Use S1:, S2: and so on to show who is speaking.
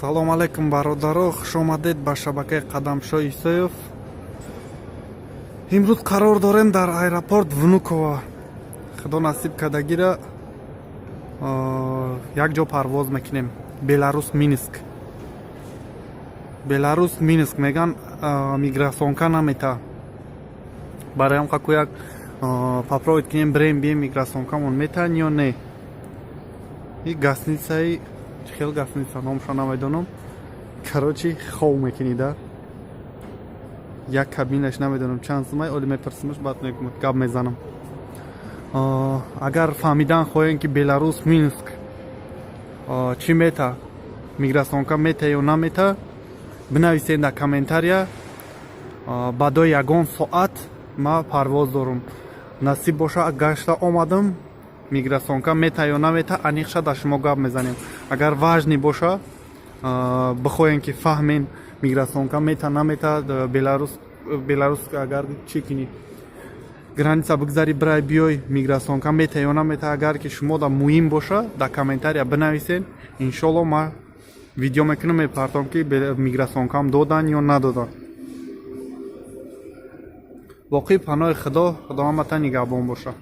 S1: Салом алейкум, бародаро, хушомадед ба шабакаи Қадамшоҳ Исоев. Имрӯз қарор дорем дар аэропорт Внуково. Худо насиб кардагира, як ҷо парвоз мекунем: Беларус, Минск. Беларус, Минск меган, миграционка намета. Барои ҳам як попробовать кунем, бирем, бием, миграционкамон метаҳан ё не. И гостиницаи хел, гостиница номша намедонам. Короче, хов мекунӣ да як кабинаш, намедонам чанд сумай, оли мепурсимаш, баъд мегум, гап мезанам. Агар фаҳмидан хоҳем, ки Беларус, Минск чӣ мета, миграционка мета ё намета, бинависед дар комментария. Баъдои ягон соат ма парвоз дорум. Насиб боша, гашта омадам, миграционка мета ё намета, аниқша дар шумо гап мезанем. Агар важный боша, бихоҳем, ки фаҳмем, миграционка мета, намета Беларус. Беларус агар чӣ кунӣ, граница бигзари, бирай, биёй, миграционка мета ё намета, агар ки шумо да муҳим боша, дар комментария бинависед. Иншолло, ма видео мекунам, мепартом, ки миграционкам додан ё надодан. Боқӣ паноҳи Худо. Худо ҳамата нигаҳбон боша.